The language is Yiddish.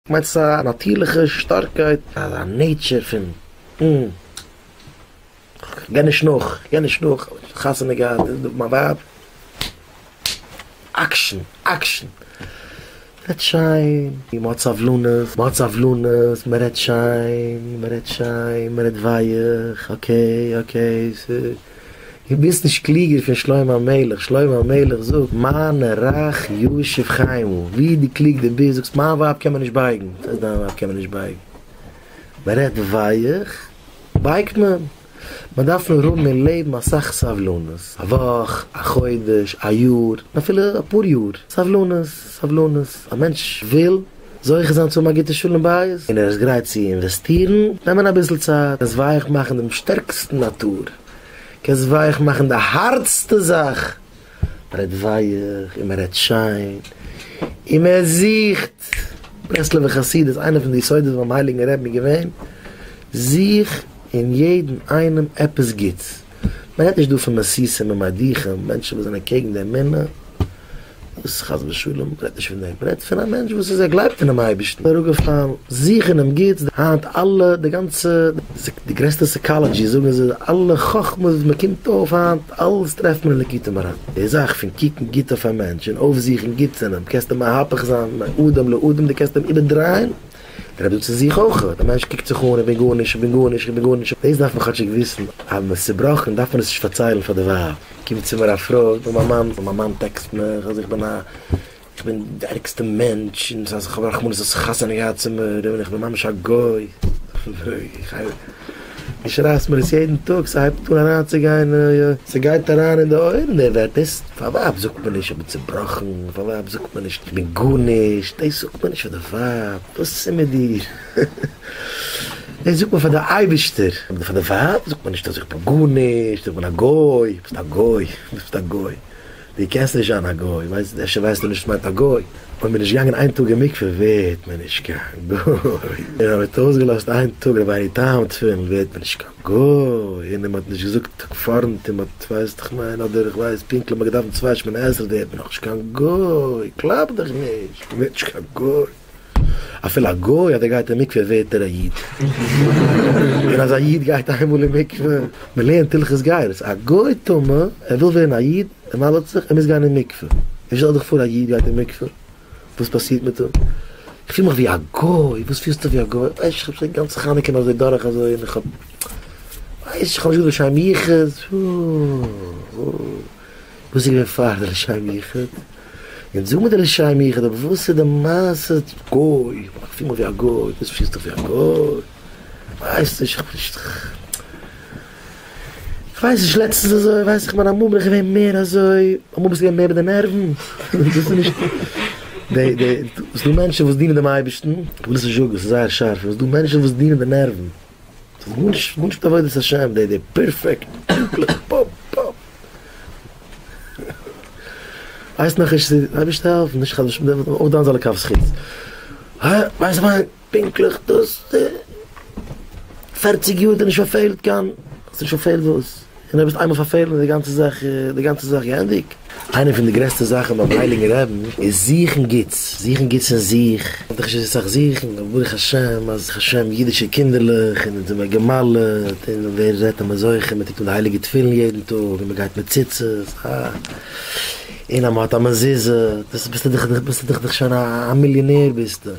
כ'מיין ס'איז א נאטירליכע שטארקייט, אזא nature פון כ'גיי נישט נאך, כ'גיי נישט נאך, חתונה געהאט, מיין ווייב, action, action, מ'רעדט שיין, מ'האט סבלנות, מ'האט סבלנות, מ'רעדט שיין, מ'רעדט שיין, מ'רעדט ווייעך, okay, okay, דו ביסט נישט קלוגער פון שלמה המלך, שלמה המלך זאגט מענה רך ישיב חימה, ווי דו קלוג דו ביסט, זאגסט מיין ווייב קען מען נישט בייגן, וואס הייסט דיין ווייב קען מען נישט בייגן? מען רעדט ווייעך בייגט מען, מען דארף נאר האבן אין לעבן אסאך סבלנות, א וואך, א חודש, א יאר, אפילו אפאר יאר, סבלנות, סבלנות, א מענטש וויל זוכה זיין צו האבן א גוטע שלום בית, און ער איז גרייט צו אינוועסטירן, נעמען אביסל צייט, עס ווייך מאכן דעם שטערקסטן נאטור, קענסט ווייך מאכן די הארטסטע זאך, מען רעדט ווייך און מען רעדט שיין און מען זוכט, ברסלב'ע חסידות, איינע פון די יסודות ביים הייליגן רבי'ן איז געווען, זוך אין יעדן איינעם עפעס גוטס, מען רעדט נישט דא פון מסיתים און מדיחים, מענטשן וואס זענען קעגן די אמונה, דאס חס ושלום, מען רעדט נישט פון דעם, מען רעדט פון א מענטש וואס איז ער גלייבט אינעם אייבערשטן, אראפגעפאלן, זוך אינעם גוטס, היינט אלע די גאנצע, די גרעסטע psychology זאגן זיי, אלע חכמות וואס מען קומט אויף היינט, אלעס טרעפט מען אין ליקוטי מוהר"ן, די זאך פון קוקן גוט אויף א מענטש און אויפזוכן גוטס אין אים, קענסט אים מהפך זיין מאדם לאדם, דו קענסט אים איבערדרייען, דער רבי זאגט צו זיך אויך, א מענטש קוקט זיך אן, איך בין גארנישט, איך בין גארנישט, איך בין גארנישט, דאס דארף מען כאטשיג וויסן, אז מען איז צובראכן דארף מען עס נישט פארציילן פאר די ווייב. קומט צו מיר א פרוי, זאגט מיין מאן, מיין מאן טעקסט מיך אז איך בין א, איך בין די ערגסטע מענטש, און אז איך האב רחמנות אז חתונה געהאט צו מיר, און איך בין ממש א גוי. דו שרייסט מיר עס יעדן טאג, ס'הייבט אן אריינצוגיין, ס'גייט אריין אין די אויערן די ווערטער, דאס פאר ווייב זאגט מען נישט איך בין צובראכן, פאר ווייב זאגט מען נישט איך בין גארנישט, דאס זאגט מען נישט פאר די ווייב, וואס איז מיט דיר? דאס זאגט מען פאר די אייבערשטער, אבער פאר די ווייב זאגט מען נישט אז איך בין גארנישט, איך בין א גוי, ביסט א גוי, ביסט א גוי, דו קענסט נישט זיין א גוי, ווייסט, אפשר ווייסטו נישט וואס מיינט א גוי, אויב מען איז נישט געגאנגען איין טאג אין מקווה ווערט מען נישט קיין גוי, און אז מען האט אויסגעלאזט איין טאג רבינו תם תפילין ווערט מען נישט קיין גוי, און מען האט נישט געזאגט פארנט און מען האט ווייסט איך מיין אדער איך ווייס פונקטליך מען האט געדאווענט צוויי שמונה עשרה ווערט מען נאכנישט קיין גוי, קלאפ דיך נישט, מען ווערט נישט קיין גוי. אפילו א גוי אז ער גייט אין מקווה ווערט ער א איד, און אז א איד גייט איינמאל אין מקווה, מען לערנט הלכות גירות, א גוי טמא ער וויל ווערן א איד, ער מל'ט זיך, ער מוז גיין אין מקווה, און שטעל דיך פאר א איד גייט אין מקווה, וואס פאסירט מיט אים? איך פיל מיך ווי א גוי, וואס פילסטו ווי א גוי? ווייס איך האב שוין גאנץ חנוכה אזוי דורך אזוי און איך האב, ווייס איך האב נישט געזאגט לשם יחוד, וואס איז געווען פאר די לשם יחוד? אונז זאגן מיר די לשם יחוד אבער וואס איז די מעשה גוי? איך פיל מיך ווי א גוי, וואס פילסט דיך ווי א גוי? כ'ווייס נישט, כ'בין נישט, כ'ווייס נישט לעצטנס אזוי, ווייס איך מיין אמאל בין איך געווען מער אזוי, אמאל ביסטו געווען מער מיט די נערוון, דאס איז נישט, די די, ס'איז דא מענטשן וואס דינען דעם אייבערשטן, כ'וויל עס נישט זאגן, ס'איז זייער שארף, אבער ס'איז דא מענטשן וואס דינען די נערוון, ס'איז גארנישט גארנישט מיט עבודת השם, די די פערפעקט, פונקטליך, פאפ פאפ. ווייסט נאך נישט צו אייבערשטער העלפן נישט חס ושלום אויך דן זאל לכף זכות ווייסט איך מיין פונקטליך דאס פערציג יאר האט ער נישט פארפעלט קיין האסט נישט פארפעלט וואס און אויב ביסט איינמאל פארפעלט איז די גאנצע זאך די גאנצע זאך געענדיגט. איינע פון די גרעסטע זאכן ביים הייליגן רעבן איז זוכן גוטס, זוכן גוטס אין זיך, מ'דארף דאך נישט אזוי סאך זוכן, אבער ברוך השם אז ברוך השם אידישע קינדערלעך און אונז זעמער גע'מל'עט און ווער רעדט אז מ'איז זוכה, מ'טוט אן די הייליגע תפילין יעדן טאג און מ'גייט מיט ציצית, אה, און אז מ'האט א מזוזה, דאס ביסטו דאך ביסטו דאך שוין א מיליאנער ביסטו.